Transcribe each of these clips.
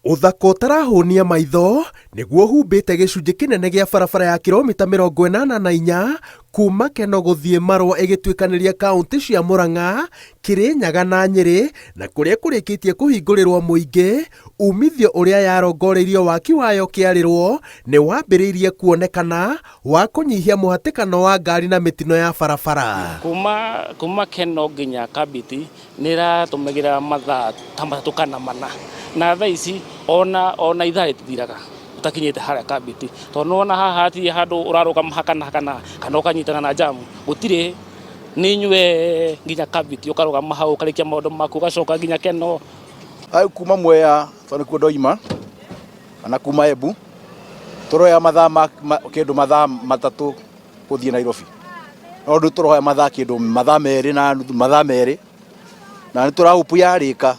Ũthaka ũtarahũnia maitho nĩguo ũhumbĩte gĩcunjĩ kĩnene gĩa barabara ya kiromita 84 kuma Keno gũthiĩ Marũa ĩgĩtuĩkanĩria kaũntĩ cia Murang'a, Kirinyaga na Nyĩrĩ na kũrĩa kũrĩkĩtie kũhingũrĩrwo mũingĩ, umithio ũrĩa yarongoreirio waki wayo ũkĩarĩrwo nĩ wambĩrĩirie kuonekana wa kũnyihia mũhatĩkano wa ngari na mĩtino ya barabara. Kuma kuma Keno nginya Kambiti nĩ ĩratũmagĩra mathaa ta matatũ kana mana, na thaa ici ona ona ithaa rĩtithiraga ũtakinyĩte harĩa Kambiti, tondũ nĩwona haha hatirĩ handũ ũrarũgama ha kana kana kana ũkanyitana na njamu, gũtirĩ, nĩ inyuĩ nginya Kambiti ũkarũgama hau ũkarĩkia maũndũ maku ũgacoka nginya Keno. Au kuma Mwea tondũ nĩkuo ndoima kana kuma Embu tũroya mathaa ma kĩndũ mathaa matatũ gũthiĩ Nairobi no rĩu tũroya mathaa kĩndũ mathaa merĩ na nuthu mathaa merĩ na nĩ tũra hope yarĩka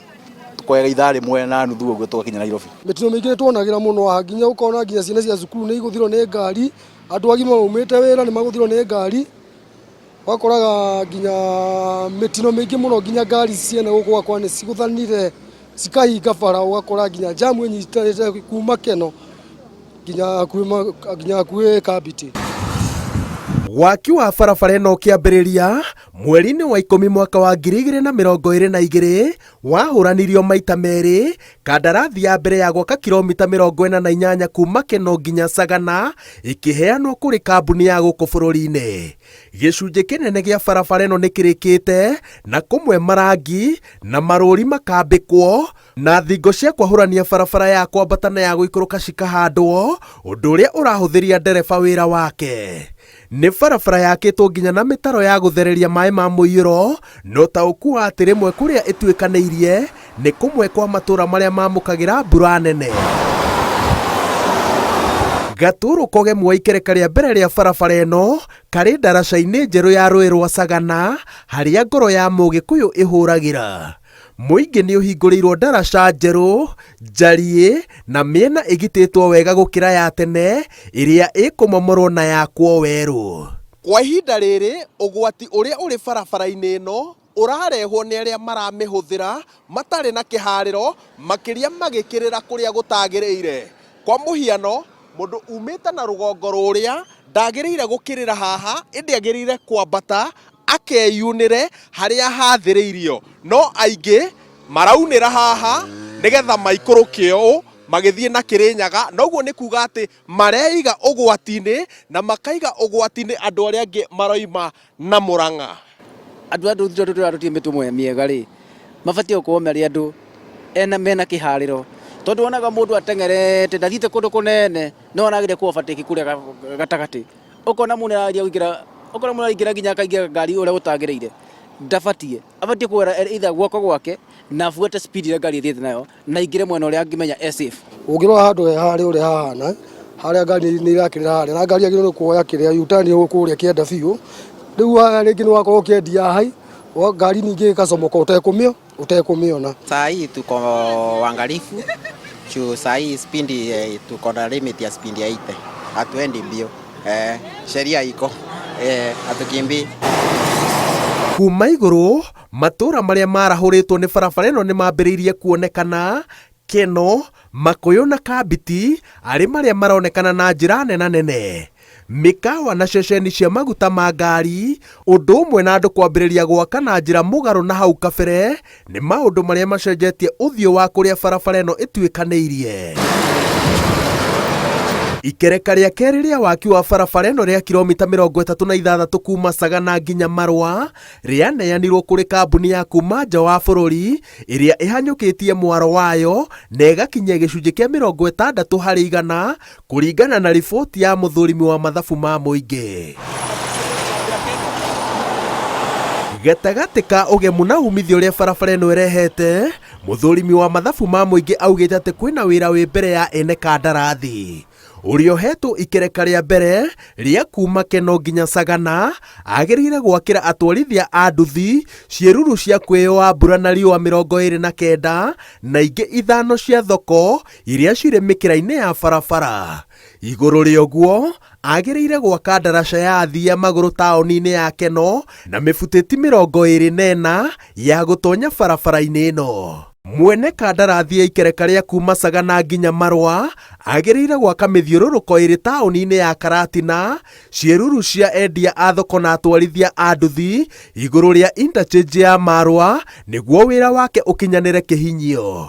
tũkoyaga ithaa rĩmwe na nuthu ũguo tũgakinya Nairobi. Mĩtino mĩingĩ nĩ tuonagĩra mũno haha nginya ũkona nginya ciana cia cukuru nĩ igũthirwo nĩ ngari, andũ agima maumĩte wĩra nĩ magũthirwo nĩ ngari, ũgakoraga nginya mĩtino mĩingĩ mũno nginya ngari ciene gũkũ gwakwa nĩ cigũthanire cikahinga bara ũgakora nginya njamu ĩnyitanĩte kuma Keno nginya hakuhĩ nginya hakuhĩ Kambiti. Waki wa barabara ĩno ũkĩambĩrĩria mweri-inĩ wa ikũmi mwaka wa 2022 wahũranirio maita merĩ, kandarathi ya mbere ya gwaka kiromita 48 kuma Keno nginya Sagana ĩkĩheanwo kũrĩ kambuni ya gũkũ bũrũri-inĩ. Gĩcunjĩ kĩnene gĩa barabara ĩno nĩ kĩrĩkĩte na kũmwe marangi na marũri makambĩkwo na thingo cia kwahũrania barabara ya kwambata na ya gũikũrũka cikahandwo, ũndũ ũrĩa ũrahũthĩria ndereba wĩra wake. Nĩ barabara yakĩtwo nginya na mĩtaro ya gũthereria maĩ ma mũiyũro, na ũtaũku wa atĩ rĩmwe kũrĩa ĩtuĩkanĩirie nĩ kũmwe kwa matũra marĩa mamũkagĩra mbura nene. Gatũrũ kogemu wa ikereka rĩa mbere rĩa barabara ĩno karĩ ndaraca-inĩ njerũ ya rũĩ rwa Sagana harĩa ngoro ya Mũgĩkũyũ ĩhũragĩra. Mũingĩ nĩ ũhingũrĩirwo ndaraca njerũ, njariĩ na mĩena ĩgitĩtwo wega gũkĩra ya tene ĩrĩa ĩkũmomorwo na yakwo werũ. Kwa ihinda rĩrĩ, ũgwati ũrĩa ũrĩ barabara-inĩ ĩno ũrarehwo nĩ arĩa maramĩhũthĩra matarĩ na kĩharĩro makĩria magĩkĩrĩra kũrĩa gũtagĩrĩire. Kwa mũhiano, mũndũ umĩte na rũgongo rũrĩa ndagĩrĩire gũkĩrĩra haha ĩndĩ agĩrĩire kwambata akeyunĩre harĩa hathĩrĩirio. No aingĩ maraunĩra haha nĩgetha maikũrũke ũũ magĩthiĩ na Kĩrĩnyaga, na ũguo nĩ kuga atĩ mareiga ũgwati-inĩ na makaiga ũgwati-inĩ andũ arĩa angĩ maroima na Mũrang'a. Andũ a nduthi tondũ tũratũtie mĩtũmwo mĩega rĩ, mabatiĩ gũkorwo marĩ andũ ena mena kĩharĩro, tondũ wonaga mũndũ ateng'erete ndathiĩte kũndũ kũnene no arageria kũ overtake kũrĩa gatagatĩ, ũkona mũndũ nĩarageria kũingĩra, ũkona mũndũ araingĩra nginya akaingĩra ngari ũrĩa gũtagĩrĩire, ndabatiĩ, abatiĩ kuoya either guoko gwake na abuate speed ĩrĩa ngari ĩthiĩte nayo na aingĩre mwena ũrĩa angĩmenya e safe. Ũngĩrora handũ he harĩa ũrĩa hahana, harĩa ngari nĩ irakĩrĩra harĩa, na ngari yagĩrĩirwo nĩ kuoya kĩrĩa U-turn kũrĩa kĩanda biũ, rĩu haha rĩngĩ nĩ wakorwo ũkĩendia haha, ngari ningĩ ĩgacomoka ũtekũmĩona. Saa hii tuko waangalifu juu saa hii spidi tuko na limit ya spidi ya 80 hatuendi mbio sheria iko hatukimbii. Kuma igũrũ, matũũra marĩa marahũrĩtwo nĩ barabara ĩno nĩ mambĩrĩirie kuonekana, Keno, Makũyũ na Kambiti arĩ marĩa maronekana na njĩra nena nene. Mĩkawa na ceceni cia maguta ma ngari, ũndũ ũmwe na andũ kwambĩrĩria gwaka na njĩra mũgarũ na hau kabere, nĩ maũndũ marĩa macenjetie ũthiũ wa kũrĩa barabara ĩno ĩtuĩkanĩirie. Ikereka rĩa kerĩ rĩa waki wa barabara ĩno rĩa kiromita 36 kuma Sagana nginya Marũa rĩaneanirwo kũrĩ kambuni ya kuma nja wa bũrũri ĩrĩa ĩhanyũkĩtie mwaro wayo na ĩgakinyia gĩcunjĩ kĩa 60% kũringana na riboti ya mũthũrimi wa mathabu ma mũingĩ. Gatagatĩ ka ũgemu na umithio ũrĩa barabara ĩno ĩrehete, mũthũrimi wa mathabu ma mũingĩ augĩte atĩ kwĩna wĩra wĩ mbere ya ene kandarathi. Ũrĩa ũhetwo ikereka rĩa mbere rĩa kuma Keno nginya Sagana agĩrĩire gwakĩra atwarithia a nduthi ciĩruru cia kwĩyoa mbura na riũa 29 na ingĩ ithano cia thoko iria cirĩ mĩkĩra-inĩ ya barabara. Igũrũ rĩa ũguo, agĩrĩire gwaka ndaraca ya athii a magũrũ taũni-inĩ ya Keno na mĩbutĩti 24 ya gũtonya barabara-inĩ ĩno. Mwene kandarathi ya ikereka rĩa kuma Sagana nginya Marũa agĩrĩire gwaka mĩthiũrũrũko ĩrĩ taũni-inĩ ya Karatina, ciĩruru cia endia a thoko na atwarithia a nduthi igũrũ rĩa interchange ya Marũa nĩguo wĩra wake ũkinyanĩre kĩhinyio.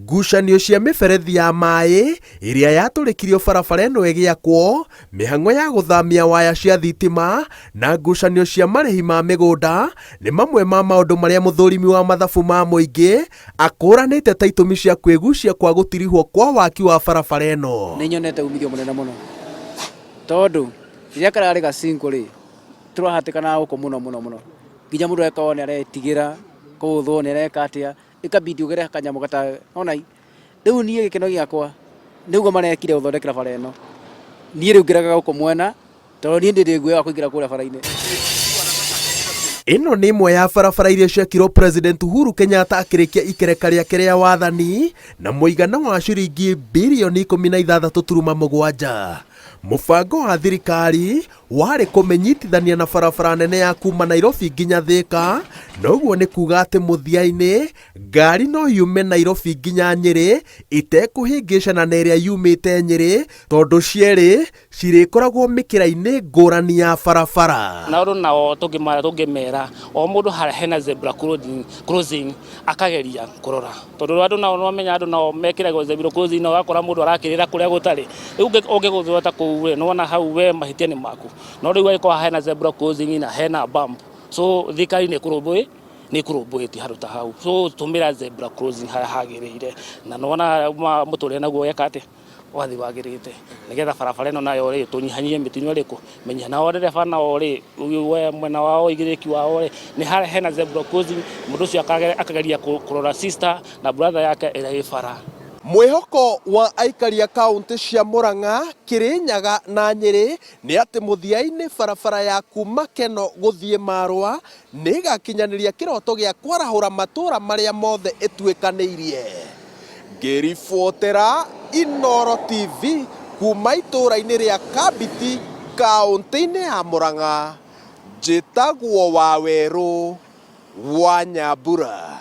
Ngucanio cia mĩberethi ya maĩ ĩrĩa yatũrĩkirio barabara ĩno ĩgĩakwo, mĩhang'o ya gũthamia waya cia thitima na ngucanio cia marĩhi ma mĩgũnda nĩ mamwe ma maũndũ marĩa mũthũrimi wa mathabu ma mũingĩ akũranĩte ta itũmi cia kwĩgucia kwa gũtirihwo kwa waki wa barabara ĩno. Nĩ nyonete umithio mũnene mũno tondũ rĩrĩa kararĩ gacinko rĩ tũrahatĩkanaga gũkũ mũno mũno mũno nginya mũndũ agakorwo nĩ aretigĩra kũgũthwo nĩ areka atĩa ĩkabidi ũgere kanyamũ gata ona rĩu niĩ gĩkeno gĩakwa nĩguo marekire gũthondekera bara ĩno niĩ rĩu ngĩraga gũkũ mwena tondũ niĩ ndĩ nguoya kũingĩra kũrĩa bara-inĩ. Ĩno nĩ ĩmwe ya barabara iria ciakirwo President Uhuru Kenyatta akĩrĩkia ikereka rĩake rĩa wathani na mũigana wa ciringi birioni 16.7. Mũbango wa thirikari warĩ kũmĩnyitithania na barabara nene ya kuma Nairobi nginya Thika, na ũguo nĩ kuga atĩ mũthia-inĩ ngari no yume Nairobi nginya Nyĩrĩ itekũhĩngĩcana na ĩrĩa yumĩte Nyĩrĩ tondũ cierĩ cirĩkoragwo mĩkĩra-inĩ ngũrani ya barabara. Na ũndũ nao tũngĩmera o mũndũ harĩa hena zebra crossing akageria kũrora tondũ andũ nao nĩwamenya andũ nao mekĩragwo zebra crossing na ũgakora mũndũ arakĩrĩra kũrĩa gũtarĩ. Rĩu ũngĩgũthwo ta kũu rĩ nĩwona hau we mahĩtia nĩ maku, no rĩu angĩkorwo hena zebra crossing na hena bump, so thirikari nĩ ĩkũrũmbũĩtie handũ ta hau, so tũmĩra zebra crossing harĩa hagĩrĩire na nĩwona mũtũrĩre naguo weka atĩa ũgathiĩ wagĩrĩte nĩgetha barabara ĩno nayo rĩ tũnyihanyihie mĩtino ĩrĩkũ mĩnyiha. Nao ndereba nao rĩ mwena wao ũigĩrĩrĩki wao rĩ nĩ harĩa hena zebra crossing mũndũ ũcio akageria kũrora sister na brother yake ĩrĩa ĩ bara. Mwĩhoko wa aikari a kaũntĩ cia Murang'a, Kirinyaga na Nyĩrĩ nĩ atĩ mũthia-inĩ barabara ya kuma Keno gũthiĩ Marũa nĩ ĩgakinyanĩria kĩroto gĩa kwarahũra matũra marĩa mothe ĩtuĩkanĩirie. Ngĩribotera Inooro TV kuma itũũra-inĩ rĩa Kambiti kaũntĩ-inĩ ya Murang'a, njĩtagwo Wawerũ wa Nyambura.